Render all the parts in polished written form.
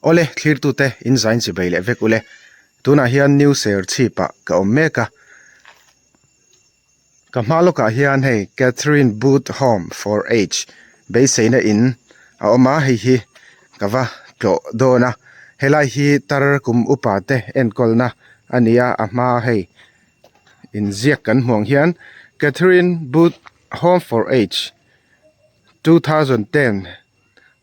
Awle, thlirtute in zain chi bei leh vek ule. Tunah hian New Serchhip ah ka awm mek a. Ka hma lawkah hian hei Catherine Booth Home for Age beiseina in a awm a, hei hi ka va tlawh dawn a. Helai hi tar kum upa te enkawlna a ni a, a hma hei inziak kan hmuh ang hian Catherine Booth Home for Age 2010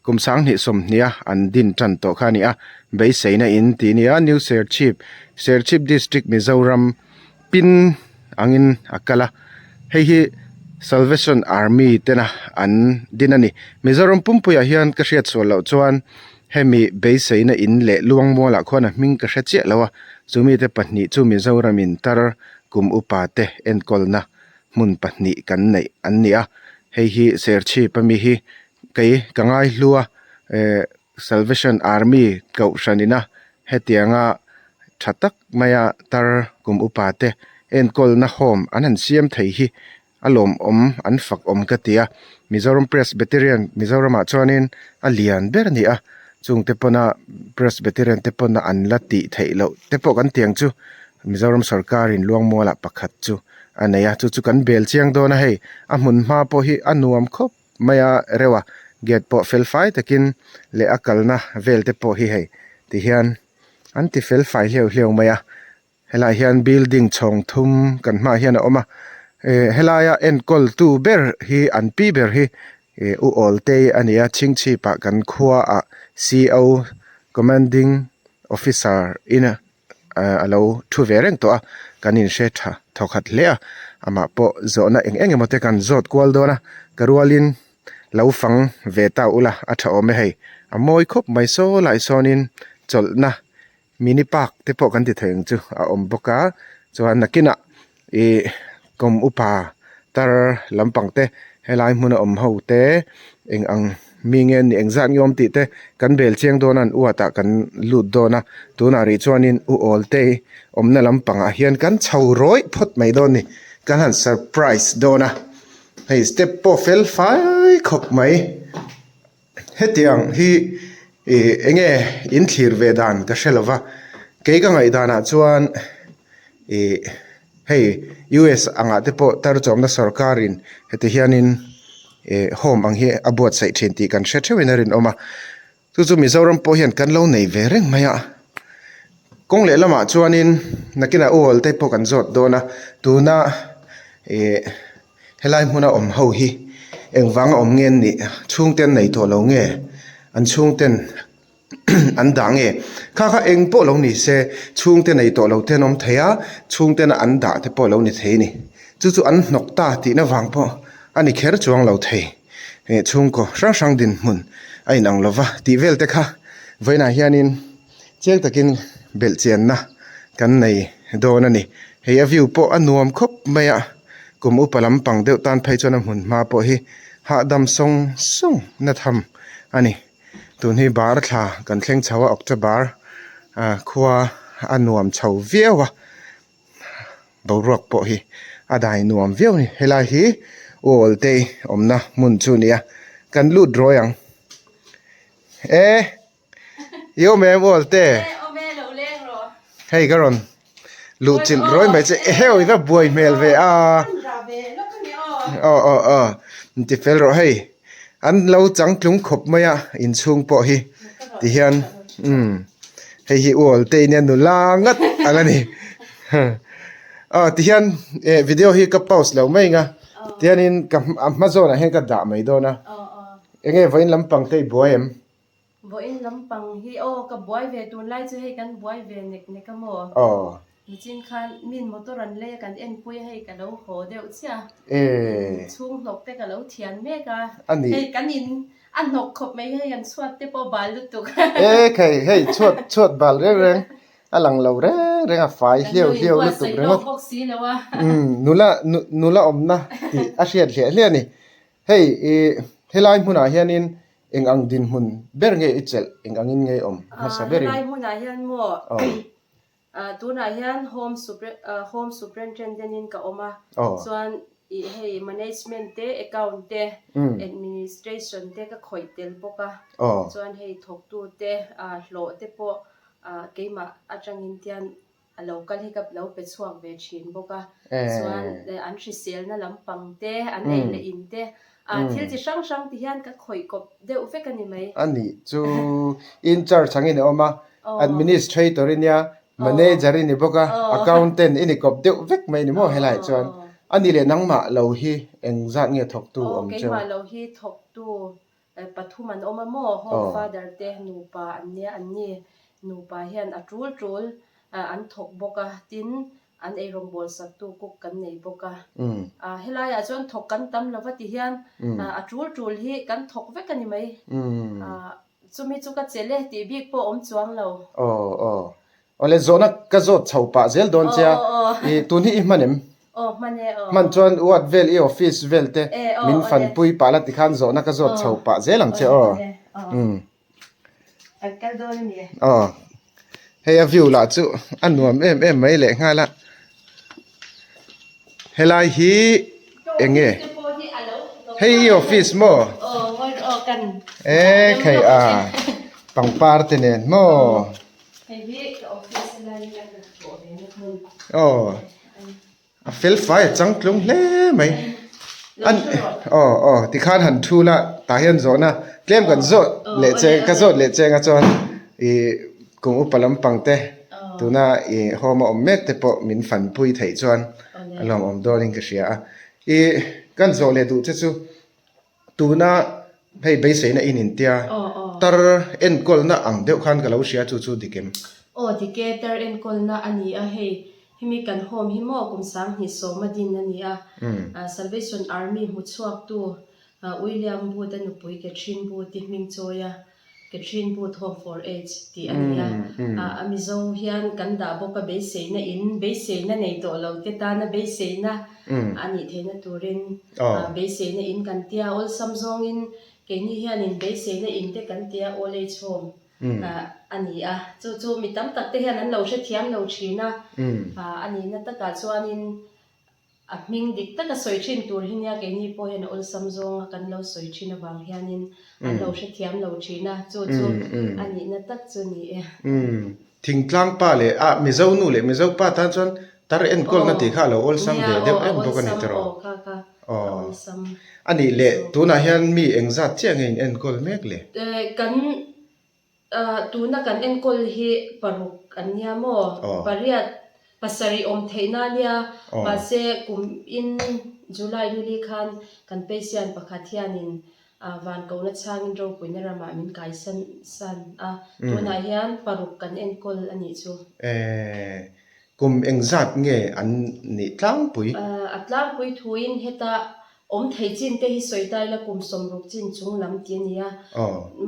Kum sanghnih sawmhnia an din tan tawh kha a ni a, beiseina in tih a ni a, New Serchhip, Serchhip District Mizoram pin angin a kal a, hei hi Salvation Army tena an din a ni. Mizoram pumpuiah hian ka hriat sual loh chuan hemi beiseina in leh Luangmualah khuan a hming ka hre chiah lo a, chumite pahnih chu Mizoramin tar kum upa te enkawlna hmun pahnih kan neih an ni a, hei hi Serchhip ami hi kei ka ngai hlu a eh Salvation Army kohhran ina hetianga tha tak maia tar kum upa te enkawlna home an han siam thei hi a lawmawm an fak awm ka ti a, Mizoram Presbyterian Mizoramah chuanin a lian ber a ni a, chungte pawna Presbyterian te pawna an la tih theih loh te pawh kan tiang chu Mizoram sorkarin Luangmualah pakhat chu a nei a, chu chu kan bel chiang dawn a hei a hmun hma pawh hi a nuam khawp mai a reuh a, gate pawh fel fai takin leh a kalna vel te pawh hi hei ti hian an ti fel fai hleuh hleuh mai a, helaiah hian building chhawng thum kan hmaah hian a awm a, eh helaia enkawl tu ber hi an pi ber hi eh u Awltei a ni a, chhingchhipah kan khuaah CO commanding officer in a. ah a lo thu ve reng tawh a kan inhre tha thawkhat hle a amah pawh zawhna eng eng emaw te kan zawt kual dawn a ka rualin lo fang ve ta ula a tha awm e hei a mawi khawp mai saw lai sawnin chawlhna mini park te pawh kan ti thei ang chu a awm bawk a chuan nakinah Ih kum upa tar lampang te helai hmuna awm ho te eng ang mi nge ni eng zat nge awm tih te kan bel chiang dawn a an uat ah kan lut dawn a tunah rih chuanin u awl te awmna lampangah hian kan chho rawih phawt mai dawn a ni kan han surprise dawn a hei step pawh fel fai khawp mai hetiang hi ih eng nge in thlir ve dan ka hre lova kei ka ngaihdanah chuan. Ih hei US angah te pawh tar chawmna sorkarin heti hianin ih home ang hi a buatsaih thin tih kan hre theuhin a rinawm a chu chu Mizoram pawh hian kan lo nei ve reng mai a kawng leh lamah chuanin nakinah u awl te pawh kan zawt dawn a tuna ih helai hmuna awm ho hi engvanga awm nge an nih chhungte an nei tawh lo nge an chhungten. an dah nge kha kha eng pawh lo ni se chhungte nei tawh lo te an awm thei a chhungtena an dah te pawh lo ni thei a ni chu chu an hnawk ta tihna vang pawh a ni kher chuang lo thei eh chhungkaw hrang hrang dinhmun a inang lo va tih vel te kha vawiinah hianin chiang takin belh chianna kan nei dawn a ni hei a view pawh a nuam khawp mai a kum upa lampang deuh tan phei chuan a hmun hma pawh hi hahdam sawng sawng na tham a ni. Tun hi bar thla kan thleng chho a October ah khua a nuam chho viau a boruak pawh hi a dai nuam viau a ni helai hi wall te awmna hmun chu a ni a kan lut rawih ang e i awm em wall te hei ka rawn luh chilh rawih mai che eheu i va buai hmel ve a aw aw aw inti fel rawh hei. An lo changtlung khawp mai a inchhung pawh hi ti hian umm hei hi ual te nia nula ngat ang a ni aw ti hian eh video hi ka pause lo mai ang a tihianin ka a hma zawnah hian ka dah mai dawn a eng nge vawiin lampang te i buai em? Vawiin lampang hi aw ka buai ve tunlai chu hei kan buai ve nek nek a maw? Aw. Nichin khan min motor an lei a kan enpui a hei ka lo haw deuh chiah a. Ee. Chhung hnawk te ka lo thian mek a. A ni. Hei kan in a hnawk khawp mai hei kan chhuat te pawh bal lutuk. Ee khai hei chhuat chhuat bal reng reng a lang lo reng reng a fai hliau hliau lutuk ringawt. Kan lo inbuatsaih lawk bawk si lo a. Umm nula nula awmna tih a hriat hliah hliah a ni. Hei i helai hmunah hianin eng ang dinhmun ber nge i chelh eng angin nge i awm hmasa berin? Helai hmunah hian maw tunah hian home home superintendent in ka awm a chuan. Ih hei management te, account te, administration te ka khawih tel bawk a. Chuan hei thawktu te hlawh te pawh keimah atangin tian a lo kal hi ka lo pe chhuak ve thin bawk a. Chuan an hriselna lampang te, an ei leh in te, thil chi hrang hrang ti hian ka khawih kawp deuh vek a ni mai. A nih chu in charge angin a awm a, administrator i nia, Manager i ni bawk a, accountant i ni kawp deuh vek mai ni maw helaiah chuan. A ni leh nangmah lo hi engzat nge thawktu awm cheu? Keimah lo hi thawktu pathum an awm a maw? Home father te nupa an nia, an ni nupa hian a tul tul an thawk bawk a, tin an eirawngbawl saktu cook kan nei bawk a. Helaiah chuan thawk kan tam lova ti hian a tul tul hi kan thawk vek a ni mai. Chumi chu ka chelh e tih bik pawh awm chuang lo. Aw aw. Awle zawhna ka zawt chho pah zel dawn che a. I tun hi i hman em? Aw hman e aw. Hman chuan ward vel i office vel te min fanpui pah la tikhan zawhna ka zawt chho pah zel ang che aw. Umm. Kan kal dawn a ni e. Aw. Hei a view lah chu a nuam em em mai leh nghal a. Helai hi eng nge? Hei i office maw? E khei a pangpar te nen maw? Aw a fel fai a changtlung hle mai. Aw aw tikhan han thu la tah hian zawhna tlem kan zawt leh che ka zawt leh cheng a chuan ih kum upa lampang te tuna ih home a awm mek te pawh min fanpui theih chuan a lawmawm dawnin ka hria a. Ih kan zawh leh duh che chu tuna hei beiseina in intia tar enkawlna ang deuh khan ka lo hria chu chu dik em? Aw dik e, tar enkawlna a ni a hei Hemi kan home hi maw kum 2010 a din a ni a, Salvation Army hmuchhuaktu William Booth-a nupui Catherine Booth-i hming chawi a, Catherine Booth Home for Age tih a ni a. A Mizo hian kan dah bawk a beiseina in, beiseina nei tawh lo te tana beiseina a nih theihna turin beiseina in kan tia, awlsam zawngin keini hianin beiseina in te kan tia Old Age Home. a ni a, chu chu mi tam tak te hian an lo hrethiam lo thin a, a nihna takah chuanin a hming dik taka sawi thin tur hi nia keini pawh hian a awlsam zawnga kan lo sawi thin avang hianin an lo hrethiam lo thin a, chu chu a nihna tak chu ni e. Thingtlang pa leh a Mizo nu leh Mizo pa tan chuan tar enkawlna tih kha a lo awlsam ve deuh em bawk a ni tiraw? Aw, a nih leh tunah hian mi engzat chiah nge in enkawl mek le? Kan tuna kan enkawl hi paruk an nia maw? Pariat pasarih awm theihna a nia, mahse kum in July nili khan kan patient pakhat hianin van kohna chhangin ropuina ramah min kaisan san a, tunah hian paruk kan enkawl a nih chu. Kum engzat nge an nih tlangpui? A tlangpui thuin heta awm thei chin te hi sawi ta ila kum 60 chin chung lam ti a ni a.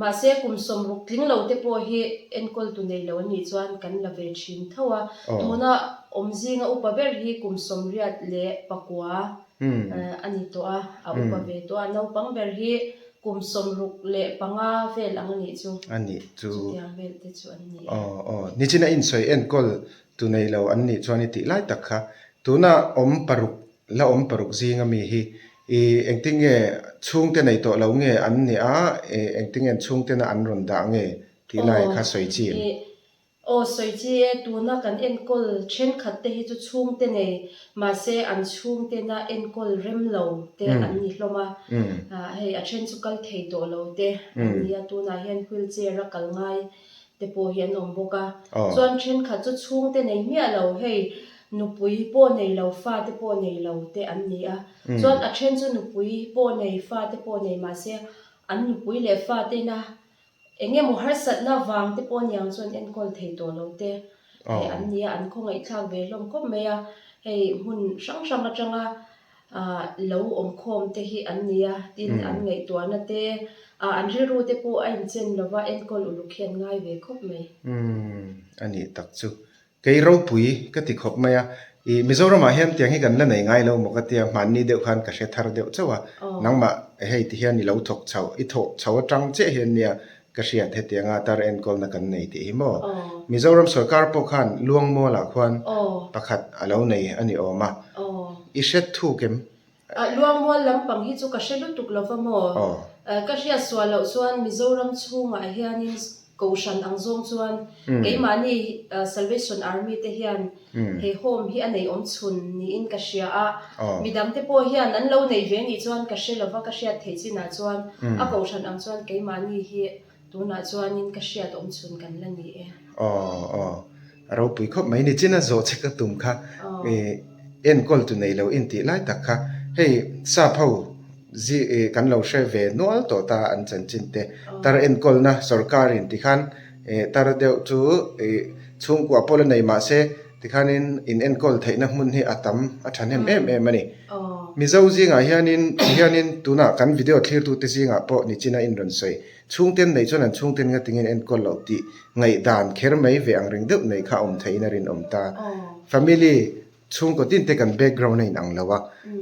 Mahse kum 60 tling lo te pawh hi enkawltu nei lo an nih chuan kan la ve thin tho a. Tuna awm zinga upa ber hi kum 89 a ni tawh a, a upa ve tawh a. Naupang ber hi kum 65 vel ang a nih chu. A nih chu. Chutiang vel te chu an ni a. Aw aw, nichina insawi enkawl Tu nei lo an nih chuan i tih lai tak kha tuna awm paruk la awm paruk zing ami hi i engtin nge chhungte nei tawh lo nge an nih a i engtin nge an chhungtena an rawn dah nge tih lai kha sawi chi em? Aw sawi chi e, tuna kan enkawl thenkhat te hi chu chhungte nei mahse an chhungtena enkawl rem lo te an ni hlawm a, hei a then chu kal thei tawh lo te an ni a, tunah hian wheelchair a kal ngai te pawh hi an awm bawk a. Chuan thenkhat chu chhungte nei miah lo, hei nupui pawh nei lo, fate pawh nei lo te an ni a. Chuan a then chu nupui pawh nei, fate pawh nei mahse an nupui leh fate ina eng emaw harsatna vang te pawh aniang chuan enkawl thei tawh lo te hei an ni a, an khawngaihthlak ve hlawm khawp mai a. Hei hmun hrang hrang atanga ah lo awmkhawm te hi an ni a, tin an ngaihtuahna te ah an rilru te pawh a inchen lova enkawl uluk hi an ngai ve khawp mai. Umm a nih tak chu. Kei ropui ka ti khawp mai a, ih Mizoramah hian tiang hi kan la nei ngai lo maw ka tia, hmanni deuh khan ka hre thar deuh chauh a, nangmah hei ti hian i lo thawk chho, i thawh chho atang chiah hian nia ka hriat hetianga tar enkawlna kan nei tih hi maw. Mizoram sorkar pawh khan Luangmualah khuan pakhat a lo nei a ni awm a, i hret thuk em? Luangmual lampang hi chu ka hre lutuk lo va maw? Ka hriat sual loh chuan Mizoram chhungah hianin Kohhran ang zawng chuan keimahni Salvation Army te hian he home hi a nei awm chhun niin ka hria a, midangte pawh hian an lo nei ve nih chuan ka hre lo va, ka hriat theih chinah chuan a kohhran ang chuan keimahni hi tunah chuanin ka hriat awm chhun kan la ni e. Aw aw, a ropui khawp mai ni chin a zawh che ka tum kha enkawl tu nei lo intih lai tak kha hei sap ho Zi ih kan lo hre ve nual tawh ta an chanchin te. Tar enkawlna sorkarin tikhan ih tar deuh chu ih chhungkua pawh la nei mah se tikhanin in enkawl theihna hmun hi a tam a thahnem em em a ni. Mizo zingah hianin tihianin tunah kan video thlirtute zingah pawh nichina in rawn sawi chhungten neih chuan an chhungten nga tingin enkawl loh tih ngaihdan kher mai ve ang reng deuh nei kha a awm theihin a rinawm ta. Family Chhungkaw tin te kan background a inang lo a,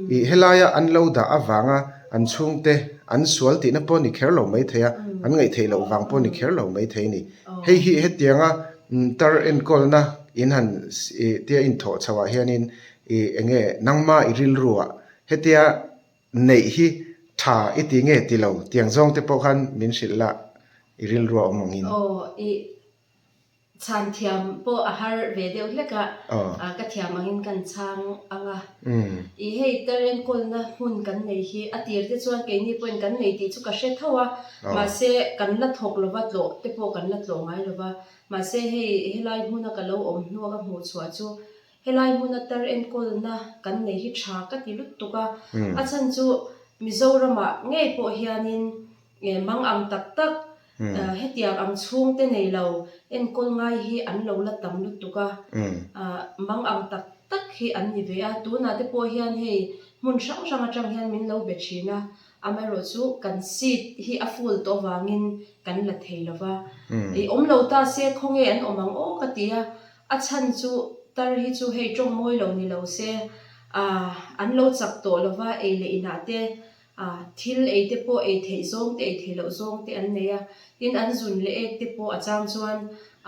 ih helaia an lo dah avanga an chhungte an sual tihna pawh ni kher lo mai thei a, an ngaihtheih loh vang pawh ni kher lo mai thei a ni. Hei hi hetianga tar enkawlna in han ih tia inthawh chho ah hianin ih eng nge nangma i rilru ah hetia neih hi tha i ti nge ti lo tiang zawng te pawh khan min hrilh la i rilru a awm angin. Aw ih Chhan thiam pawh a har ve deuh hlek a, ka thiam angin kan chhang ang a. I hei tar enkawlna hmun kan nei hi a tir te chuan keini pawhin kan nei tih chu ka hre tho a, mahse kan la thawk lova tlawh te pawh kan la tlawh ngai lova, mahse hei helai hmuna ka lo awm hnua ka hmuh chhuah chu helai hmuna tar enkawlna kan nei hi tha ka ti lutuk a, a chhan chu Mizoramah ngei pawh hianin Mang ang tak tak, hetiang ang chhungte nei lo enkawl ngai hi an lo la tam lutuk a, mang ang tak tak hi an ni ve a. Tunah te pawh hian hei hmun hrang hrang atang hian min lo be thin a, amaherawh chu kan seat hi a full tawh avangin kan la thei lo va. I awm lo ta se khawnge an awm ang aw ka ti a, a chhan chu tar hi chu hei tawng mawi lo ni lo se, an lo chak tawh lo va ei leh inah te A, thil ei te pawh ei theih zawng te ei theih loh zawng te an nei a, tin an zun leh ek te pawh a chang chuan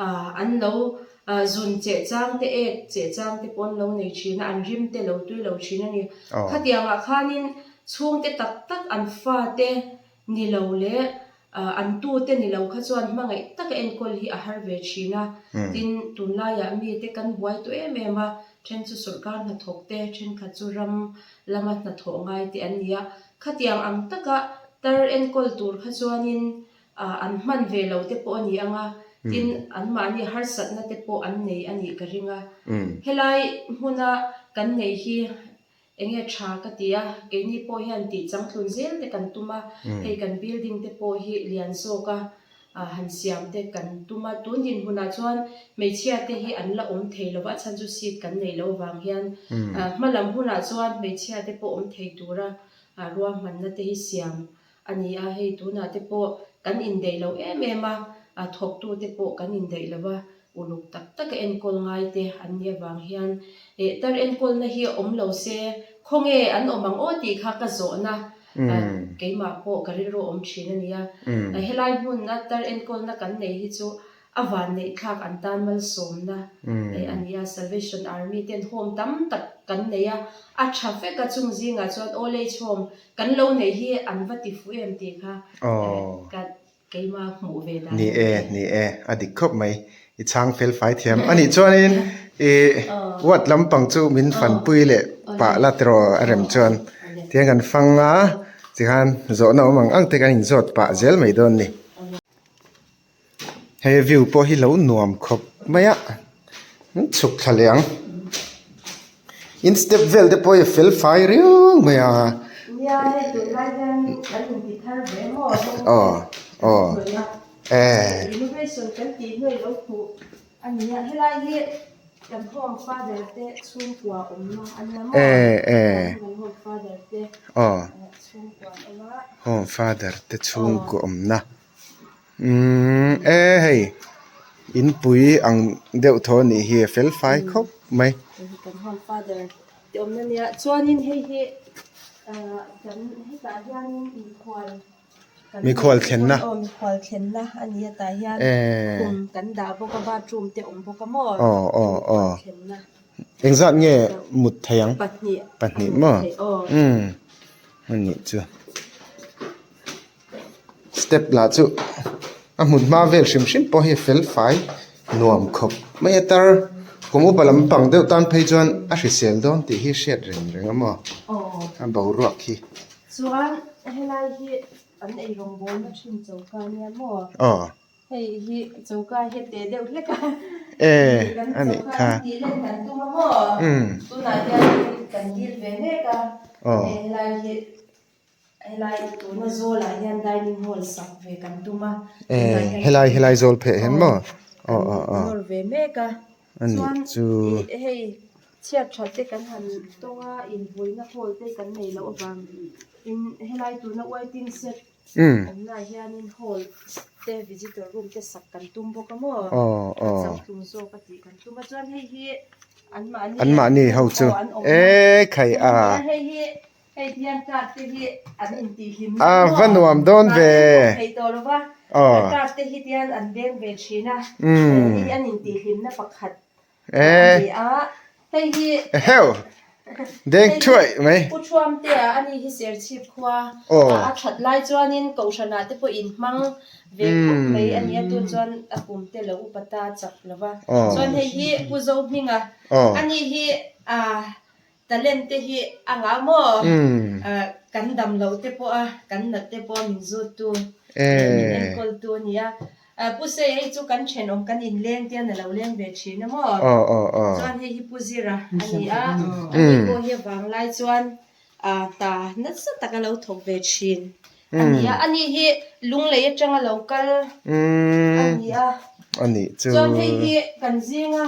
a an lo zun cheh chang te ek cheh chang te pawh an lo nei thin a, an rim te lo tui lo thin a ni. Khatiangah khanin chhungte tak tak an fate ni lo leh an tute ni lo kha chuan hmangaih taka enkawl hi a har ve thin a, tin tunlaiah mite kan buai tawh em em a, then chu sawrkar hnathawk te, thenkhat chu ram lama hnathawh ngai te an ni a, khatiang ang taka tar enkawl tur kha chuanin an hman ve lo te pawh a ni ang a, tin anmahni harsatna te pawh an nei a nih ka ring a. Helai hmuna kan nei hi enge tha ka ti a, keini pawh hian tih changtlun zel te kan tum a, hei kan building te pawh hi lian zawk a, han siam te kan tum a, tun dinhmunah chuan hmeichhia te hi an la awm thei lo va, a chhan chu seat kan neih loh vang hian hma lam hunah chuan hmeichhia te pawh awm thei tura ruahmanna te hi siam a ni a, hei tunah te pawh kan indaih lo em em a, thawktu te pawh kan indaih lo va, uluk tak taka enkawl ngai te an nih avang hian tar enkawlna hi awm lo se khawnge an awm ang aw tih kha ka zawhna keimah pawh ka rilru awm thin a nia. Helai hmuna tar enkawlna kan nei hi chu a vanneih thlak an tan malsawmna a ni a, Salvation Army ten home tam tak kan nei a, a tha vek a chung zingah chuan Old Age Home kan lo neih hi an va ti fuh em tih kha ka Keimah hmuh ve dan Ni e, ni e, a dik khawp mai. I chhang fel fai thiam. A nih chuanin i ward lampang chu min fanpui leh pah la tiraw a rem chuan. Tiang kan fang a, tikhan zawhna awm ang ang te kan inzawt pah zel mai dawn ni. He view pawh hi lo nuam khawp mai a, chhuk thla leh ang. In step vel te pawh hi a fel fai riau mai a. Nia hei tunlai hian kan inti thar ve maw aw aw e renovation kan tih hnuai lo hmuh a nia helai hi kan home father te chhungkua awmna a nia maw e e kan home father te aw chhungkua an awm a home father te chhungkua awmna. Umm e hei inpui ang deuh thaw a nih hi a fel fai khawp mai. Hei hi kan home father te awmna nia chuanin hei hi ah kan hetah hianin mikhual kan Mikhual thlenna. Aw mikhual thlenna a ni a tah hian khum kan dah bawk a bathroom te awm bawk a maw Aw aw aw thlenna engzat nge mut thei ang pahnih pahnih maw aw umm. A nih chu step lah chu a hmun hma vel hrim hrim pawh hi a fel fai nuam khawp mai a tar kum upa lampang deuh tan phei chuan a hrisel dawn tih hi hriat reng reng a maw a boruak hi. Chuan helai hi an eirawng bawlna thin choka ania maw? Aw. Hei hi choka hi a teh deuh hlek a. E Kan a nih choka kha. hi tih len kan tum a maw? Umm. Tunah hian kan dil ve mek a. Aw. Hei helai hi helai tuna zawlah hian dining hall sak ve kan tum a. E helai helai zawl pheh hian maw? Aw aw aw. Kan nawr ve mek a. A nih Chuan chu. ih hei chhiat that te kan han tawng a invuina hall te kan nei loh avang in helai tuna waiting shed Awmnaah hianin hall te visitor room te sak kan tum bawk a maw? Changtlung zawk a tih kan tum a chuan hei hi anmahni Anmahni ho chu aw an awmna e khai a. Hei hi hei hian card te hi an intihhlim A va nuam dawn ve. Mahni an thawk thei tawh lo va card te hi tian an beng ve thin a hei hi an intihhlimna pakhat E. Ani a, hei hi. Eheu! Deng thuai mai. Pu Thuamtea ani hi Serchhip khua a that lai chuanin Kohhranah te pawh inhmang ve khawp mai a nia tun chuan a kum te lo upa ta chak lo va. Chuan hei hi Pu Zohminga ani hi a Talent te hi a ngah maw? Kan dam loh te pawh a, kan nat te pawh min zut tu leh min enkawl tu a ni a. Pu Sei hei chu kan thenawm kan inleng te a lo leng ve thin a maw? Chuan hei hi Pu Zira a ni a, ani pawh hi a vanglai chuan hna nasa tak a lo thawk ve thin a ni a. Ani hi Lunglei atanga lo kal a ni a. Chuan hei hi kan zinga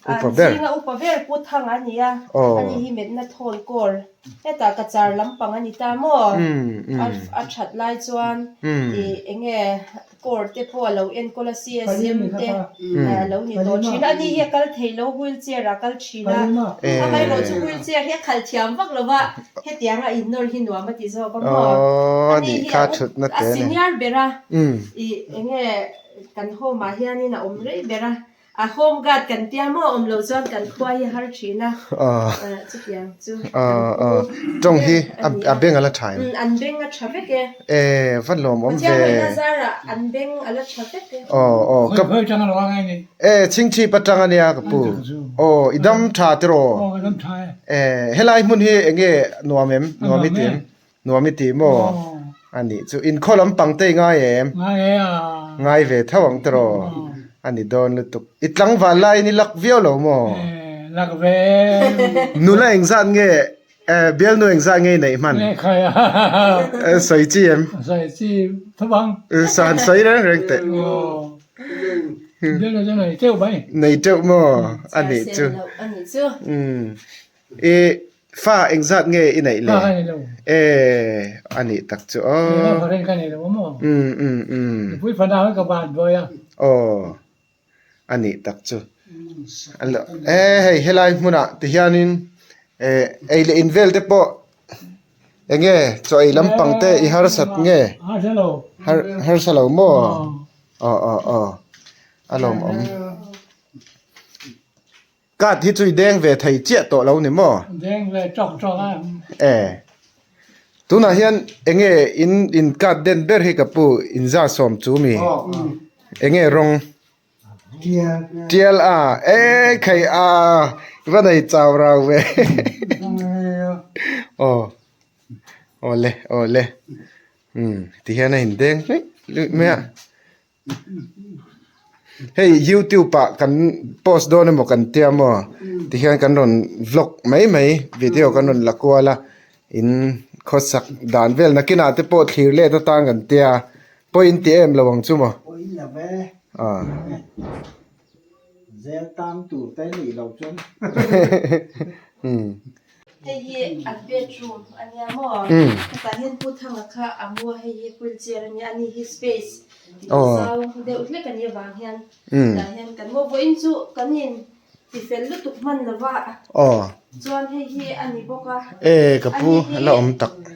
Upa ber. Zinga upa ber Pu Thanga a ni a, ani hi metna thawn kawr hetah ka char lampang a ni ta maw? A that lai chuan ih eng nge kawr te pawh a lo enkawl a CSM te a lo ni tawh thin a, ani hi a kal thei lo wheel chair ah a kal thin a, amaherawh chu wheel chair hi a khalh thiam vak lo va, hetianga innawr hi nuam a ti zawk a maw? Ani hi a senior ber a, ih eng nge kan home ah hianin a awm rei ber a. A home guard kan tia maw awm lo chuan kan khua hi a har thin a, chutiang chu kan pu Tawng hi a beng a la tha em? An beng a tha vek e. E va lawm awm ve. Pathian hawihna zarah an beng a la tha vek e. Aw aw ka Khawi tang a lo ang eng i? E chhingchhip atang a nia ka pu. Aw i dam tha tiraw? Aw ka dam tha e. E helai hmun hi eng nge nuam em? Nuam i ti em? Nuam i ti maw? A nih chu. Inkhaw lampang te i ngai em? Ngai e a. Ngai ve tho ang tiraw? A ni dawn lutuk. I tlangval laiin i lak viau lo maw? Lak ve e. Nula engzat nge, bialnu engzat nge i neih hman? Nge khai a. Sawi chi em? Sawi chi tho ang. Han sawi reng reng teh. Bialnu chu nei teuh mai. Nei teuh maw? A nih chu. A nih chu. I fa engzat nge i neih le? Fa ka nei lo. E a nih tak chu aw. Keimah fa reng ka nei lo a maw? Um um um. Nupui fa nau hi ka van buai a. Aw a nih tak chu. E hei helai hmunah ti hianin e ei leh in vel te pawh eng nge chaw ei lampang te i harsat nge? Harsa lo. Harsa lo maw? Aw aw aw a lawmawm. Card hi chu i deng ve thei chiah tawh lo ni maw? Deng ve tawk tawk a. E. Tunah hian enge in in card den ber hi ka pu inza sawm chu mi? Enge rawng? Tial. Tial a. E khai a i va nei chau rau ve. Aw. Awle awle. Umm tihian a indeng hluih hluih mai a. Hei youtube ah kan post dawn emaw kan tia maw tihian kan rawn vlog mai mai video kan rawn la kual a in khawsak dan vel nakinah te pawh thlir let atan kan tia pawh in ti em lo ang chu maw ah. Hei hi an bedroom a nia maw? Hetah hian Pu Thanga kha a mu a, hei hi wheelchair a nia, ani hi space zau deuh hlek a nih avang hian hetah hian kan mu a, vawiin chu kan in tifel lutuk hman lo va, chuan hei hi a ni bawk a, ani hi Pu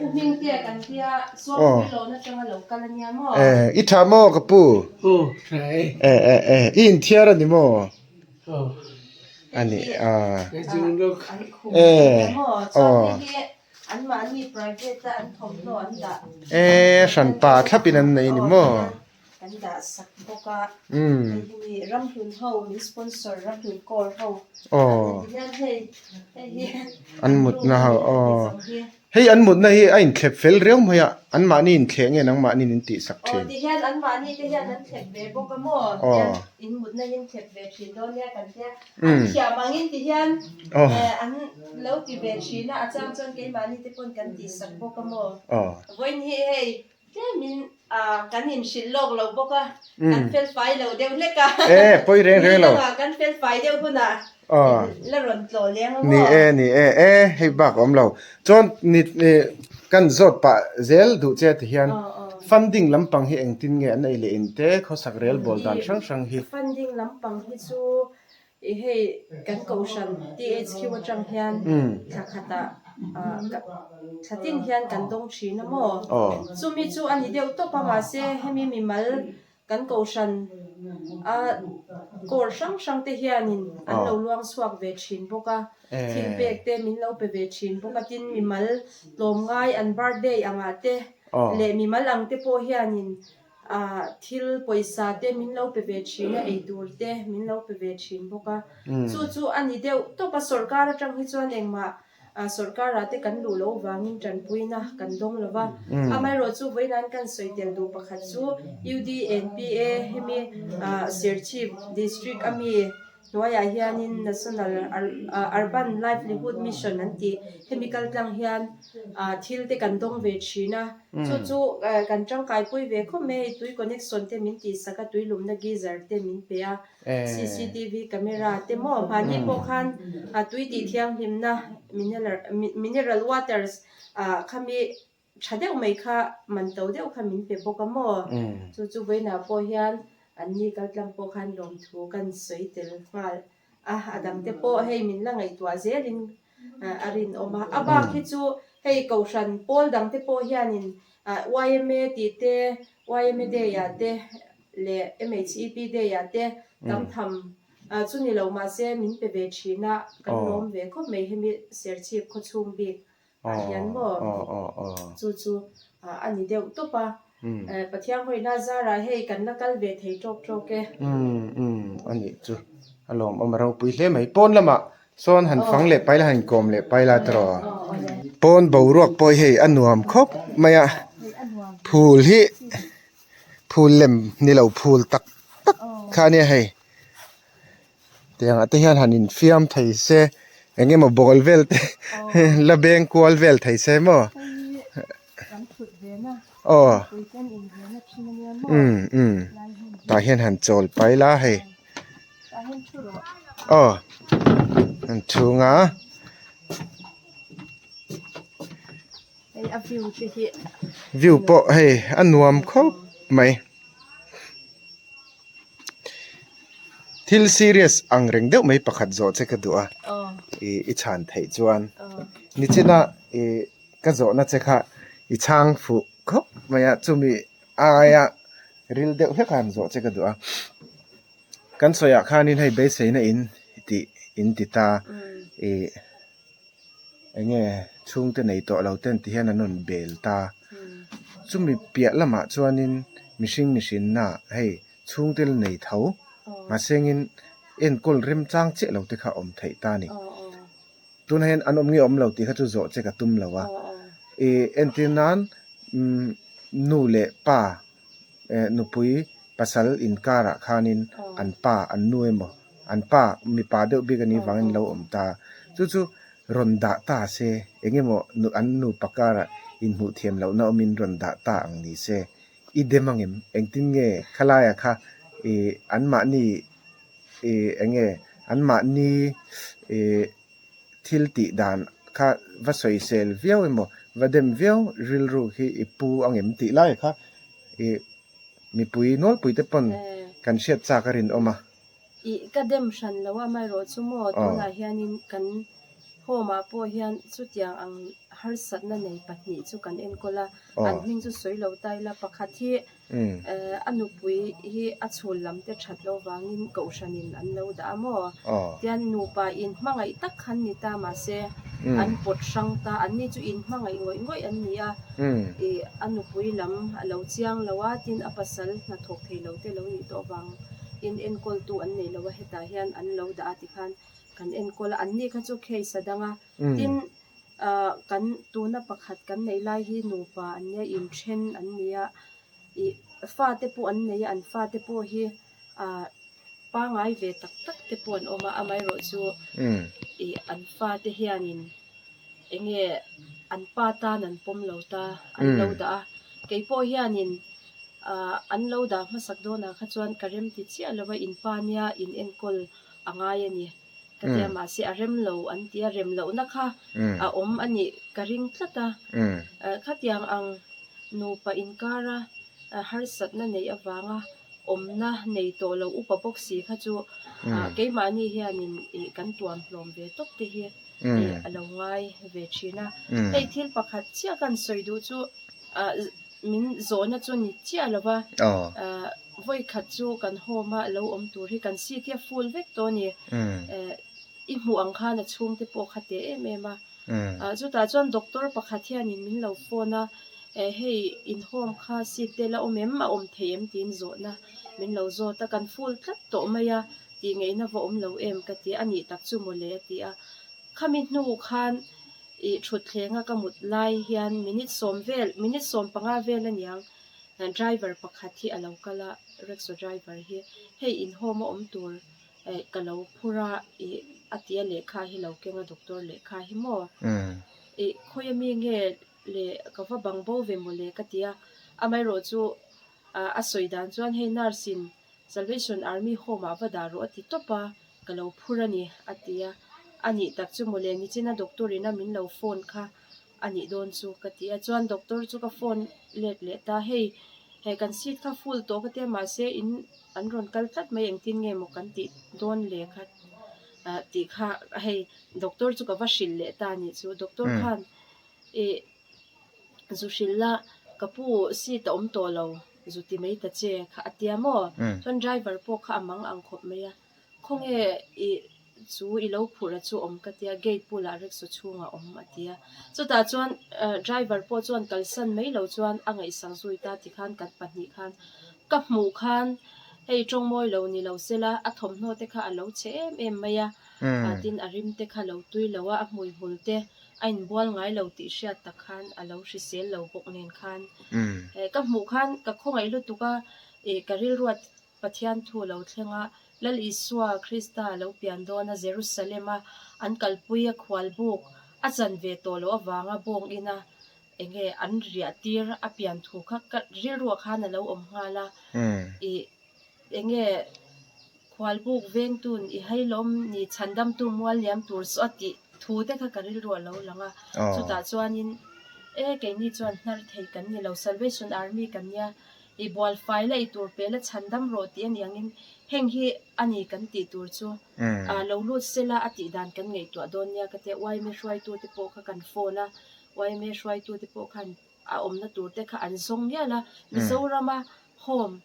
Hmingtea kan tia Sawmpui lawn atanga lo kal a nia maw? I tha maw ka pu? I inthiar a ni maw? A ni a. E aw. Anmahni private a an thawmhnaw an dah. E hranpa thlapin an nei ni maw? Kan dah sak bawk a. Hei hi mi Ramhlun ho min sponsor Ramhlun Corps ho. Aw. Hian hei hei hi an mutna ho aw. Hei an mutna hi a inthlep fel riau mai a, anmahni inthleh nge nangmahni in tih sak thin? Aw tihian anmahni te hian an thlep ve bawk a maw? Tihian in mutna hi an thlep ve thin dawn nia kan tia. An thiam angin tihian an lo ti ve thin a, a chang chuan keimahni te pawn kan tih sak bawk a maw? Vawiin hi hei tlemin kan inhrilh lawk lo bawk a, kan fel fai lo deuh hlek a. E pawi reng reng lo. Ni dangah kan fel fai deuh hunah la rawn tlawh leng a maw? Ni e, ni e, e hei bak a awm lo. Chuan ni kan zawt pah zel duh che ti hian funding lampang hi engtin nge an ei leh in te khawsak rel bawl dan hrang hrang hi. Funding lampang hi chu I hei kan kohhran THQ atang hian thla khatah thla tin hian kan dawng thin a maw? Chumi chu a ni deuh tawp a mahse hemi mimal kan kohhran a kawr hrang hrang te hianin an lo luang chhuak ve thin bawk a, thil pek te min lo pe ve thin bawk a tin mimal tlawmngai an birthday angah te leh mimal ang te pawh hianin Ah thil pawisa te min lo pe ve thin a, eitur te min lo pe ve thin bawk a. Chu chu a ni deuh tawp a, sawrkar atang hi chuan engmah sawrkarah te kan luh loh vangin tanpuina kan dawng lo va. Amaherawh chu vawiin kan sawi tel duh pakhat chu UDNPA hemi Serchhip District ami hnuaiah hianin National Urban Livelihood Mission an tih hemi kaltlang hian thil te kan dawng ve thin a. Chu chu kan tangkaipui ve khawp mai hei tui connection te min tihsak a, tui lumna geyser te min pe a, cctv camera te maw mahni pawh khan tui tih thianghlimna mineral waters ah khami tha deuh mai kha man to deuh kha min pe bawk a maw. Chu chu vawiinah pawh hian anni kaltlang pawh khan lawmthu kan sawi tel nghal a, a dangte pawh hei min la ngaihtuah zelin a rinawm a. A bak hi chu hei kohhran pawl dang te pawh hianin yma tih te, yma day ah te leh MHEP day ah te tam tham chu ni lo mahse min pe ve thin a, kan lawm ve khawp mai hemi Serchhip khawchhung bik ah hian maw chu chu a ni deuh tawp a. Pathian hawihna zarah hei kan la kal ve thei tawk tawk e. Umm umm a nih chu a lawmawm a ropui hle mai. Pawn lamah sawn han fang leh paila han inkawm leh paila tawh a. Pawn boruak pawh hi hei a nuam khawp mai a. Phul hi phul lem ni lo phul tak tak kha a nia hei. Tiangah te hian han infiam thei se eng emaw ball vel te la beng kual vel thei se maw aw umm umm tah hian han chawl pai la hei aw an chhung a. View pawh hei a nuam khawp mai. Thil serious ang reng deuh mai pakhat zawh che ka duh a, ih i chhan theih chuan nichina ih ka zawhna che kha i chhang fuh khawp mai a, chumi aia ril deuh hlek a han zawh che ka duh a. Kan sawiah khanin hei beiseina in tih in ti ta ih eng nge chhungte nei tawh lo ten ti hian an rawn bel ta. Chumi piah lamah chuanin mihring mihrinna hei chhungte la nei tho mahsengin enkawl remchang chiah lo te kha a awm theih ta a ni. Tunah hian an awm nge awm lo tih kha chu zawh che ka tum lo a. Ih entir nan umm nu leh pa eh nupui pasal inkarah khanin an pa an nu emaw an pa mipa deuh bik a nih vangin lo awm ta. Chu chu rawn dah ta se eng emaw an nupa karah inhmuh thiam lohna awmin rawn dah ta ang ni se. I dem ang em? Engtin nge khalaia kha ih anmahni ih eng nge anmahni ih thil tih dan kha va sawisel viau emaw va dem viau rilru hi i pu ang em tih lai kha ih mipui nawlpui te pawn kan hriat chak a rinawm a. Ih ka dem hran lo a amaherawh chu maw tunah hianin kan home ah pawh hian chutiang ang. Harsatna nei pahnih chu kan enkawl a, an hming chu sawi lo ta ila pakhat hi a nupui hi a chhul lam te that loh vangin kohhranin an lo dah a maw? Tian nupa in hmangaih tak khan ni ta mahse an pawt hrang ta, anni chu in hmangaih ngawih ngawih an ni a, ih a nupui lam a lo chiang lo a, tin a pasal hnathawk thei lo te lo nih tawh vangin enkawltu an nei lo a, hetah hian an lo dah a tikhan kan enkawl a, anni kha chu case a dang a, tin ah kan tuna pakhat kan neih lai hi nupa an nia inthen an ni a ih fate pawh an nei a an fate pawh hi ah pangai ve tak tak te pawh an awm a amaherawhchu ih an fate hianin eng nge an pa tan an pawm lo ta an lo dah a keipawh hianin ah an lo dah hmasak dawnah kha chuan ka rem ti chiah lo va in pa nia in enkawl a ngai a ni. Ka tia mahse a rem lo an ti a, rem lohna kha a awm a nih ka ring tlat a. Khatiang ang nupa inkara harsatna neih avanga awmna nei tawh lo upa bawk si kha chu keimahni hianin kan tuam hlawm ve tawp te hi a lo ngai ve thin a. Hei thil pakhat chiah kan sawi duh chu min zawhna chu ni chiah lo va, vawi khat chu kan home a lo awm tur hi kan seat hi a full vek tawh a ni. I hmuh ang khan a chhungte pawh kha teh em em a. Chutah chuan doctor pakhat hianin min lo phone a, hei in home kha seat te la awm em, a awm thei em tiin zawhna min lo zawt a, kan full tlat tawh mai a, tih ngaihna va awm lo em ka ti a, a nih tak chu mawle a ti a. Khami hnu khan Ih thutthleng a ka mut lai hian minute sawm vel, minute 15 vel aniang driver pakhat hi a lo kal a, rickshaw driver hi hei in home a awm tur eh ka lo phur a ih a tia lehkha hi lo keng a doctor lehkha hi maw ih khawi ami nge le ka va bang bo ve mawle ka ti a, amaherawh chu a sawi dan chuan hei nurse in Salvation Army Home ah va dah rawh a ti tawp a, ka lo phur a ni, a ti a. A nih tak chu mawle, nichina doctor in a min lo phone kha a nih dawn chu ka ti a. Chuan doctor chu ka phone let leh ta, hei he kan seat kha full tawh ka ti a, mahse in an rawn kal tlat mai engtin nge maw kan tih dawn le kha ah tih kha hei doctor chu ka va hrilh leh ta a nih chu. Doctor khan ih Zu hrilh la, ka pu seat a awm tawh lo, zu ti mai ta che kha a tia maw? Chuan driver pawh kha a mang ang khawp mai a, khawnge i chu i lo phurh a chu awm ka tia, gate bulah rickshaw chhungah awm a tia. Chutah chuan driver pawh chuan kalsan mai lo chuan a ngaihsak zui ta tikhan kan pahnih khan ka hmuh khan hei tawngmawi lo ni lo sela a thawmhnaw te kha a lo chhe em em mai a, tin a rim te kha lo tui lo a, a hmuihmul te a inbual ngai lo tih hriat tak khan a lo hrisel lo bawk nen khan ka hmuh khan ka khawngaih lutuk a, ih ka rilruat Pathian thu lo thleng a, Lal Isua Krista lo pian dawn a Jerusalem a an kalpui a khual buk a chan ve tawh loh avanga bawng ina enge an riah tir a pian thu kha ka rilruah khan a lo awm nghal a, ih enge Khualbuk vengtun i hailawm ni chhandamtu mual liam tur chu a tih thu te kha ka rilru a lo lang a. Chutah chuanin e keini chuan hnar thei kan ni lo, Salvation Army kan nia, i bual fai la i tur pe la chhandam rawh tih a ni angin heng hi a ni kan tih tur chu lo lut sela a tih dan kan ngaihtuah dawn nia ka tia yma hruaitute pawh kha kan phone a, yma hruaitute pawh khan a awmna tur te kha an zawng mial a, Mizorama home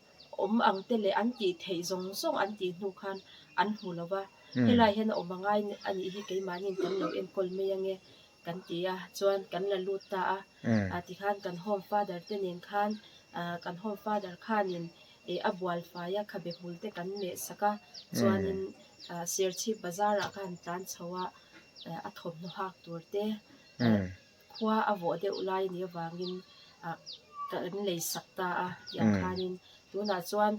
awm ang te leh an tih theih zawng zawng an tih hnu khan an hmu lo va, helai hian a awm a ngai a nih hi keimahniin kan lo enkawl mai ange kan ti a, chuan kan la lut ta a, ah tikhan kan home father te nen khan ah kan home father khanin ih a bual fai a khabe hmul te kan meh sak a, chuanin ah Serchhip bazar ah khan tlan chho a, a thawmhnaw hak tur te Khua a vawh deuh lai nih avangin ah kan lei sak ta a tiang khanin tunah chuan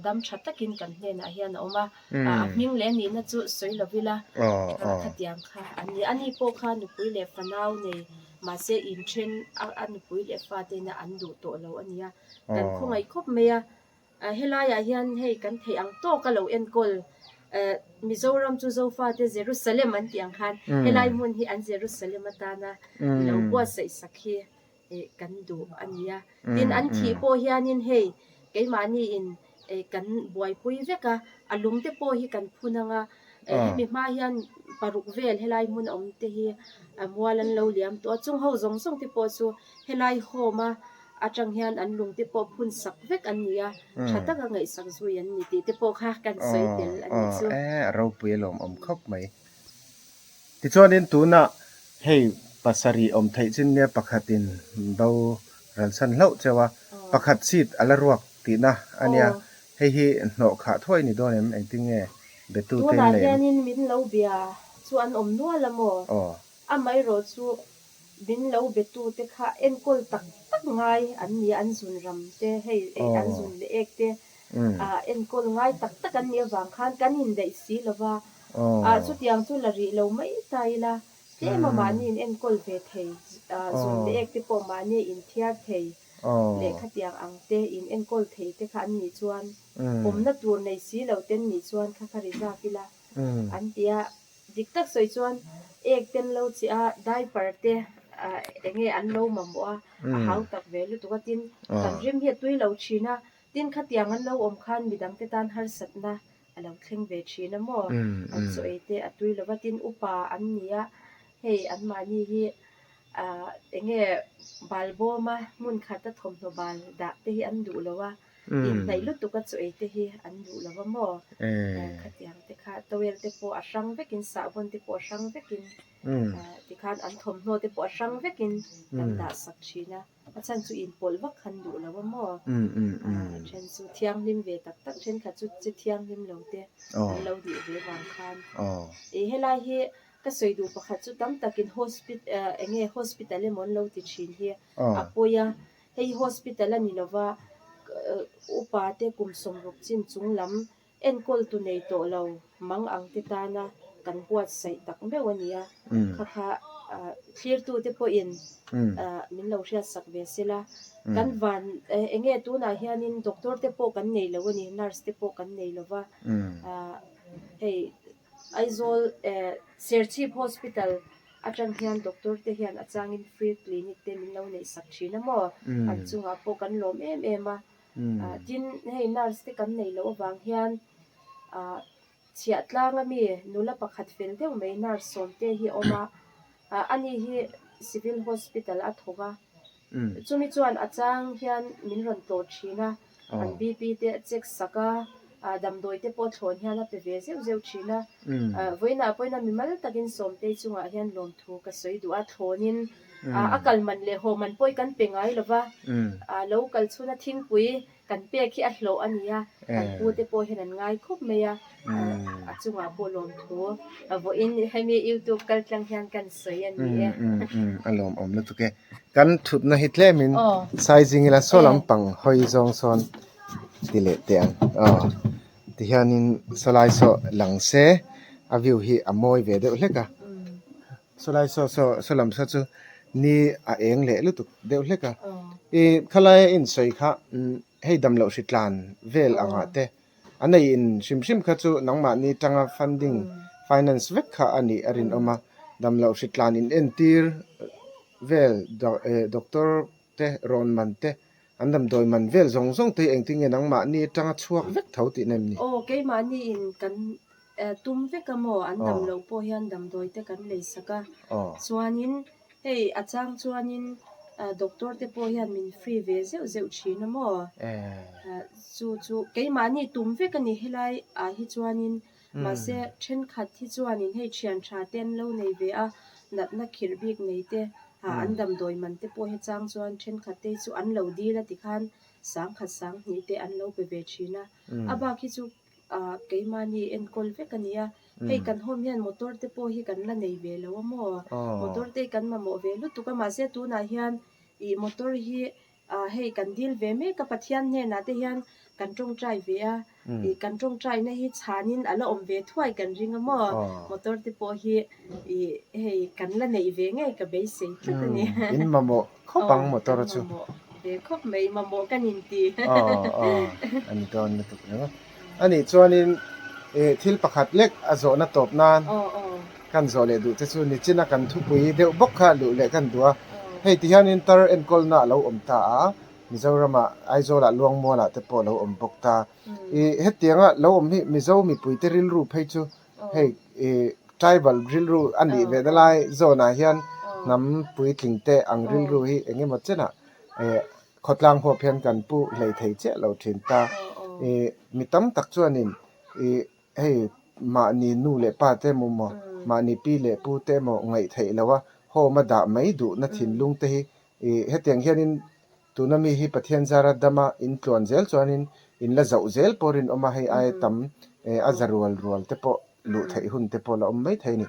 dam tha takin kan hnenah hian a awm a, a hming leh nihna chu sawi lo ila khatiang kha a ni. Ani pawh kha nupui leh fanau nei mahse inthen a nupui leh fate ina an duh tawh lo a nia, kan khawngaih khawp mai a. Helaiah hian hei kan theih ang tawk a lo enkawl Mizoram chu Zofate Jerusalem an tih ang khan helai hmun hi an Jerusalem atana lo buatsaih sak hi kan duh a ni a. Tin an thih pawh hianin hei keimahniin kan buaipui vek a, a lung te pawh hi kan phun ang a. Hemi hma hian paruk vel helai hmun awm te hi mual an lo liam tawh a, chung ho zawng zawng te pawh chu helai home a atang hian an lung te pawh phun sak vek an ni a, tha taka ngaihsak zui an ni tih te pawh kha kan sawi tel a nih chu. A ropui a lawmawm khawp mai. Tichuanin tunah hei pasarih awm theih chin nia pakhatin bo ralsan hlauh cheu a, pakhat seat a la ruak tihna a nia. Hei hi hnawh khah thuai ni dawn em? Engtin nge betu te Tunah in nei em? hianin min lo bia chu an awm nual a maw? Amaherawh chu min lo betu te kha enkawl tak tak ngai an ni a, an zun ram te hei an zun leh ek te enkawl ngai tak tak an nih avang khan kan indaih si lo va, chutiang chu la rih lo mai ta ila tlem a mahni in enkawl ve thei, zun leh ek te pawh mahni inthiar thei. Leh khatiang ang te in enkawl thei te kha an nih chuan awmna tur nei si lo ten nih chuan kha kha rizak ila an ti a. Dik tak sawi chuan ek ten lo che a, diaper te enge an lo mamawh a, a hau tak ve lutuk a. Tin, kan rim hi a tui lo thin a, tin khatiang an lo awm khan midang te tan harsatna a lo thleng ve thin a maw? An chaw ei te a tui lo va, tin upa an ni a, hei anmahni hi ah enge bal bawma hmun khata thawmhnaw bal dah te hi an duh lo a, inhnaih lutuk a chaw ei te hi an duh lo va maw? Khatiang te kha towel te pawh a hrang vekin sahbawn te pawh a hrang vekin tikhan an thawmhnaw te pawh a hrang vekin kan dah sak thin a. A chhan chu inpawlh vak khan duh lo a maw? A then chu thianghlim ve tak tak thenkhat chu che thianghlim lo te an lo nih ve vang khan. Ih helai hi ka sawi duh pakhat chu tam takin hospital eng nge hospital emaw an lo ti thin hi a pawi a, hei hospital a ni lova upa te kum sawmruk chin chung lam Enkawl tu nei tawh lo mang ang te tana kan buatsaih tak meuh a nia. Kha kha thlirtu te pawhin min lo hriatsak ve sela. Kan van eng nge tunah hianin doctor te pawh kan nei lo a ni, nurse te pawh kan nei lo va. Hei Aizawl Serchhip Hospital atang hian doctor te hian a changin free clinic te min lo neihsak thin a maw? An chungah pawh kan lawm em em a. Tin, hei nurse te kan neih loh avang hian ah chhiah tlang ami nula pakhat fel deuh mai nurse sawmte hi a awm a, ah ani hi civil hospital a thawk a, chumi chuan a chang hian min rawn tlawh thin a, an BP te a check sak a, ah damdawi te pawh thlawn hian a pe ve zeuh zeuh thin a, ah vawiinah pawhin a mimal takin sawmte chungah hian lawmthu ka sawi duh a, thlawnin A kal man leh haw man pawh hi kan pe ngai lo va, lo kal chhuna thingpui kan pek hi a hlawh a ni a, kan pu te pawh hian an ngai khawp mai a, a chungah pawh lawmthu vawiin hemi youtube kal tlang hian kan sawi a ni e. A lawmawm lutuk e. Kan thutna hi tlemin saizing ila saw lampang hawi zawng sawn ti leh teh ang aw. Tihianin sawlai saw lang se a view hi a mawi ve deuh hlek a. Sawlai saw saw saw lam saw chu ni a eng leh lutuk deuh hlek a. I khalai a insawi kha hei damloh hri tlan vel angah te a nei in hrim hrim kha chu nangmahni tanga funding finance vek kha a nih a rinawm a. Damloh hri tlan in entir vel doctor te rawn man te an damdawi man vel zawng zawng te hi engtin nge nangmahni tanga chhuak vek tho tih nem ni? Aw keimahni in kan Tum vek a maw? An dam loh pawh hian damdawi te kan lei sak a. Chuanin hei a chang chuanin doctor te pawh hian min free ve zeuh zeuh thin a maw? Chu chu keimahni tum vek a ni helai ah hi chuanin mahse thenkhat hi chuanin hei thian tha te an lo nei ve a, natna khirh bik nei te an damdawi man te pawh hi chang chuan thenkhat te hi chu an lo dil a tikhan sangkhat sanghnih te an lo pe ve thin a. A bak hi chu Ah keimahni enkawl vek a nia, hei kan home hian motor te pawh hi kan la nei ve lo a maw? Motor te hi kan mamawh ve lutuk a, mahse tunah hian ih motor hi ah hei kan dil ve mek a, Pathian hnenah te hian kan tawngtai ve a, ih kan tawngtaina hi chhanin a la awm ve thuai kan ring a maw? Motor te pawh hi ih hei kan la neih ve ngei ka beisei tlat a ni. In mamawh khawp ang motor chu. Mamawh ve khawp mai, mamawh kan inti. Aw aw a ni dawn lutuk reng a. A nih chuanin ih thil pakhat lek a zawhna tawp nan kan zawh leh duh te chu nichina kan thupui deuh bawk kha luh leh kan duh a. Hei ti hianin tar enkawlna a lo awm ta a, Mizoramah Aizawlah Luangmualah te pawh a lo awm bawk ta. Ih hetianga lo awm hi Mizo mipuite rilru phei chu. Hei ih tribal rilru a nih ve na lai zawnah hian hnam puitling te ang rilru hi eng emaw chenah eh khawtlang huap hian kan pu hlei thei chiah lo thin ta. Ih mi tam tak chuanin ih hei mahni nu leh pa te emaw maw mahni pi leh pu te emaw ngaih theih loh a home a dah mai duhna thinlung te hi ih hetiang hianin Tuna mi hi Pathian zara dama in tluan zel chuanin in la zauh zel pawh rinawm a, hei aia tam a za rual rual te pawh luh theih hun te pawh la awm mai thei a ni.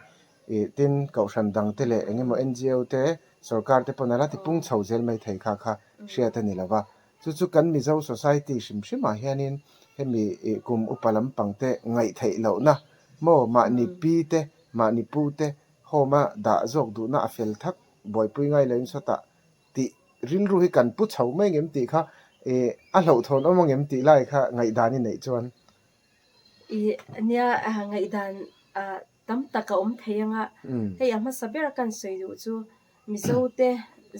Ih tin kohhran dang te leh eng emaw NGO te sorkar te pawn a la ti pung chho zel mai thei kha kha hriat a ni lo va. Chu chu kan Mizo society hrim hrimah hianin hemi ih kum upa lampang te ngaih theih lohna maw mahni pi te mahni pu te home a dah zawk duhna a fel thak buaipui ngai loin sawtah tih rilru hi kan pu chho mai ngem tih kha eh a hlauhthawn awm angem tih lai kha ngaihdan i neih chuan. I nia ngaihdan tam tak a awm thei anga hei a hmasa ber kan sawi duh chu Mizo te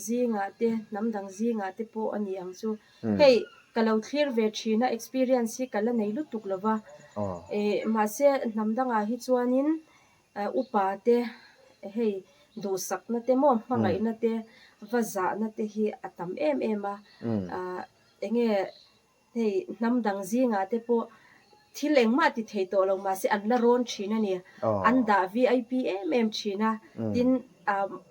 zingah te hnam dang zingah te pawh a ni ang chu. Hei ka lo thlir ve thin a experience hi ka la nei lutuk lova eh mahse hnam dangah hi chuanin Upa te hei duhsakna te maw hmangaihna te va zahna te hi a tam em em a, enge hei hnam dang zingah te pawh thil engmah ti thei tawh lo mahse an la rawn thin a ni, an dah vip em em thin a, tin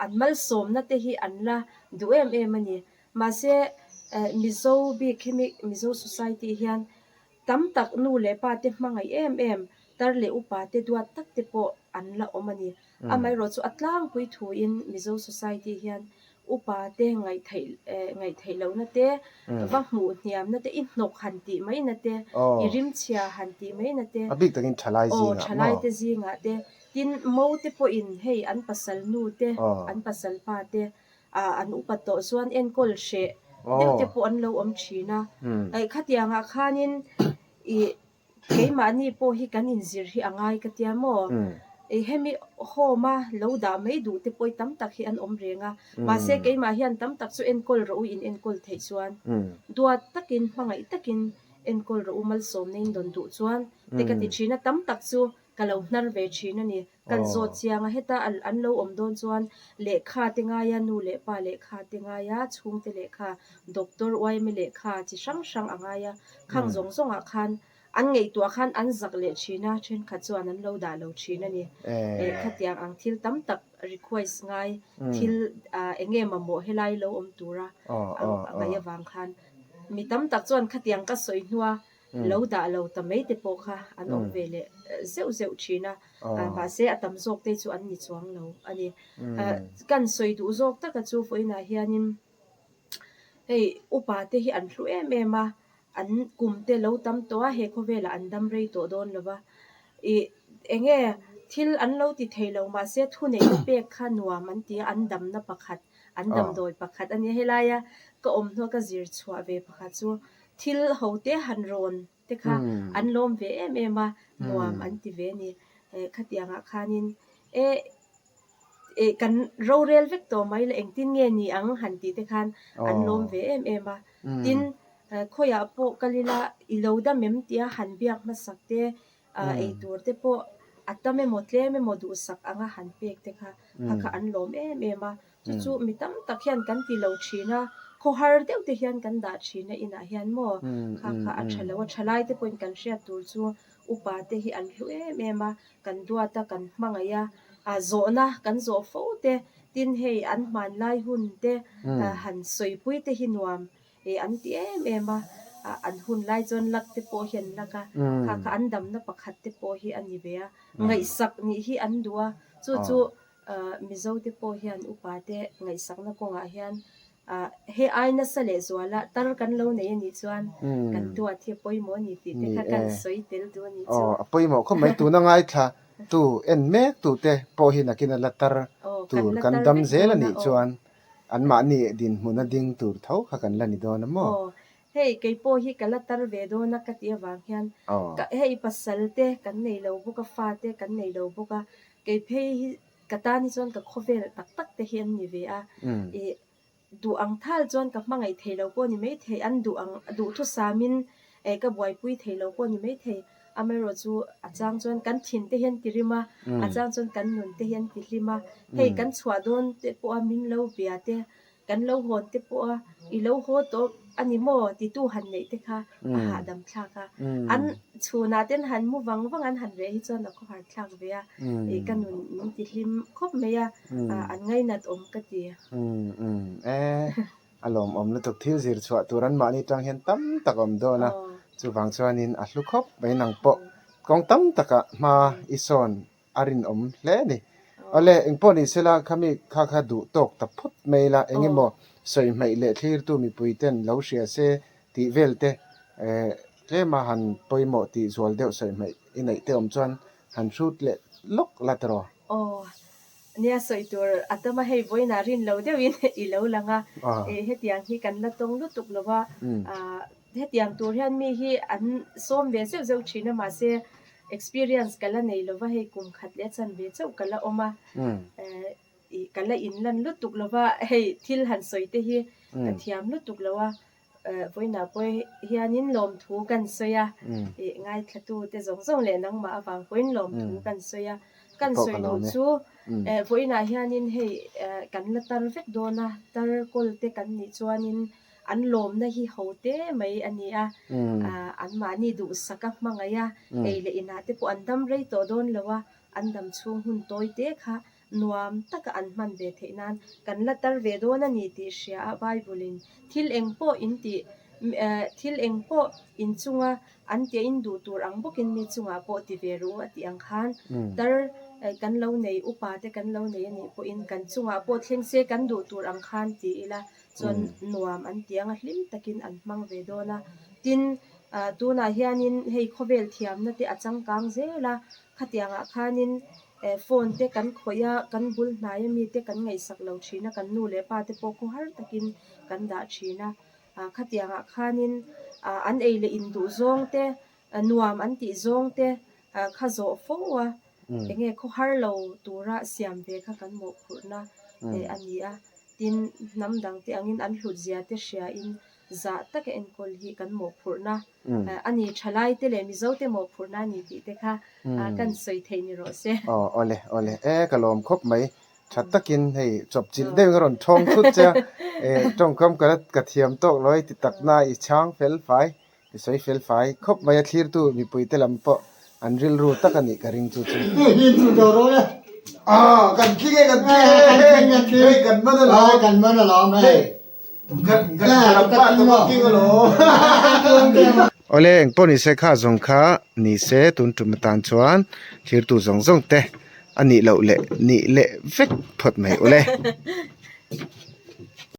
an malsawmna te hi an la duh em em a ni. Mahse Mizo bik hi Mizo society hian Tam tak nu leh pa te hmangaih em em, tar leh upa te duat tak te pawh an la awm a ni. Amaherawh chu a tlangpui thuin Mizo society hian upa te ngaihtheih ngaihtheih lohna te, va hmuh hniamna te, i hnawk han tih maina te, i rimchhia han tih maina te, A bik takin thalai aw zingah maw? thalai te zingah te, tin mo te pawhin hei an pasal nu te, an pasal pa te an upa tawh chuan enkawl hreh deuh te pawh an lo awm thin a. Khatiangah khanin ih keimahni pawh hi kan inzir hi a ngai ka tia maw? Hemi home a lo dah mai duh te pawh hi tam tak hi an awm reng a. Mahse keimah hian tam tak chu enkawl rawh u in enkawl theih chuan duat takin hmangaih takin enkawl rawh u malsawmna in dawn duh chuan te ka ti thin a. Tam tak chu ka lo hnar ve thin a ni. Kan zawt chiang a, heta an lo awm dawn chuan lehkha te ngaia nu leh pa lehkha te ngaia chhungte lehkha, doctor uaime lehkha chi hrang hrang a ngai a, khang zawng zawngah khan an ngaihtuah khan an zak leh thin a, thenkhat chuan an lo dah lo thin a ni. Eh khatiang ang thil tam tak request ngai thil eng nge mamawh helai lo awm tura a ngaih avang khan mi tam tak chuan khatiang ka sawi hnua lo dah lo ta mai te pawh kha an awm ve leh zeuh zeuh thin a, mahse a tam zawk te chu an ni chuang lo a ni. Kan sawi duh zawk taka chu vawiinah hianin hei upa te hi an hlu em em a, an kum te lo tam tawh a, he khawvelah an dam rei tawh dawn lo va, ih eng nge thil an lo ti thei lo mahse thuneihna pek kha nuam an ti a, an damna pakhat an damdawi pakhat a ni. Helaia ka awm hnua ka zir chhuah ve pakhat chu Thil hote han rawn te kha an lawm ve em em a, nuam an ti ve a ni. Khatiangah khanin e eh kan rorel vek tawh mai la engtin nge ni ang han tih te khan an lawm ve em em a. Tin, khawiah pawh kal ila i lo dam em tia han biak hmasak te Ei tur te pawh a tam emaw tlem emaw duhsak anga han pek te kha kha kha an lawm em em a, chu chu mi tam tak hian kan ti lo thin a, khawhar deuh te hian kan dah thin a inah hian maw kha kha a tha lo a, thalai te pawhin kan hriat tur chu upa te hi an hlu em em a, kan duat a kan hmangaih a, ah zawhna kan zawh fo te tin hei an hmanlai hun te han sawipui te hi nuam Eh an ti em em a, an hun lai chuan lak te pawh hi an lak a, kha kha an damna pakhat te pawh hi a ni ve a, ngaihsak nih hi an duh a, chu chu Mizo te pawh hian upa te ngaihsakna kawngah hian he ai nasa leh zuala tar kan lo nei a nih chuan kan duat hi a pawimawh a ni tih te kha kan sawi tel duh a nih chu. Aw a pawimawh khawp mai, tuna ngaithla tu en mek tu te pawh hi nakin a la tar tur kan dam zel a nih chuan Anmahni dinhmuna ding tur tho kha kan la ni dawn a maw? Aw, hei kei pawh hi ka la tar ve dawn a ka tih avang hian ka hei pasal te kan nei lo bawk a, fa te kan nei lo bawk a, kei phei hi ka tan hi chuan ka khawvel tak tak te hi an ni ve a, ih duh ang thal chuan ka hmangaih thei lo pawh a ni maithei, an duh ang duhthusamin eh ka buaipui thei lo pawh a ni maithei. Amaherawhchu a chang chuan kan thin te hian ti rim a, a chang chuan kan nun te hian ti hlim a. Hei kan chhuah dawn te pawha min lo bia te, kan lo hawn te pawha i lo haw tawp a ni maw titu han neih te kha a hahdam thlak a. An chhunah ten han mu vang vang an han reh hi chuan a khawhar thlak ve a, ih ka nun min ti hlim khawp mai a, an ngainat awm ka ti. A lawmawm lutuk thil zir chhuah tur an mahni tang hian tam tak a awm dawn a, chuvang chuanin a hlu khawp mai nang pawh kawng tam takah hma i sawn a rinawm hle a ni. Awle, engpawh ni sela khami kha kha duh tawk ta phawt mai la, eng emaw sawi hmaih leh thlirtu mipui ten lo hria se tih vel te eh tlema han pawimawh tih zual deuh sawi hmaih i neih te awm chuan han hrut leh lawk la tiraw? Aw, Nia sawi tur a tam a, hei vawiinah rin lo deuhin i lo lang a, hetiang hi kan la tawng lutuk lo a, hetiang tur hian mi hi an sawm ve zeuh zeuh thin a, mahse experience ka la nei lo va, hei kum khat leh a chan ve chauh ka la awm a, ka la inlan lutuk lo va, hei thil han sawi te hi ka thiam lutuk lo a, Vawiinah pawh hianin lawmthu kan sawi a, ih ngaithlatute zawng zawng leh nangmah avang pawhin lawmthu kan sawi a. Kan sawi duh chu vawiinah hianin hei kan la tar vek dawn a, tar kawl te kan nih chuanin an lawmna hi ho te mai a ni a, anmahni duhsaka hmangaih a, ei leh inah te pawh an dam rei tawh dawn lo a, an dam chhung hun tawi te kha nuam taka an hman ve theih nan kan la tar ve dawn a ni tih hria a Bible in thil eng pawh in tih thil eng pawh in chunga an tia in duh tur ang bawkin mi chungah pawh ti ve ru a tih ang khan tar kan lo nei upa te kan lo nei a nih pawhin kan chungah pawh thleng se kan duh tur ang khan ti ila chuan nuam an ti ang a hlim takin an hmang ve dawn a tin tunah hianin hei khawvel thiamna te a changkang zel a khatiangah khanin Phone te kan khawih a, kan bul hnai ami te kan ngaihsak lo thin a, kan nu leh pa te pawh khawhar takin kan dah thin a. Khatiangah khanin an ei leh in duh zawng te, nuam an tih zawng te kha zawh fo a, enge khawhar lo tura siam ve kha kan mawhphurhna a ni a. Tin, hnam dang te angin an hlut zia te hriain zah taka enkawl hi kan mawhphurhna a ni. Thalai te leh Mizo te mawhphurhna a ni tih te kha kan sawi theih ni rawh se. Aw awle awle e ka lawm khawp mai. Tha takin hei chawp chilh deuhin ka rawn thawng thut che a, e tawngkam ka la ka thiam tawk lo hei ti takna i chhang fel fai i sawi fel fai khawp mai a thlirtu mipui te lam pawh an rilru tak a nih ka ring chu chu. Aw kan tling e kan tling e hei kan man alawm. Kan man alawm hei. Awle engpawh nise kha zawng kha nise tun tum atan chuan thirtu zawng zawng te a nih loh leh nih leh vek phawt mai ule.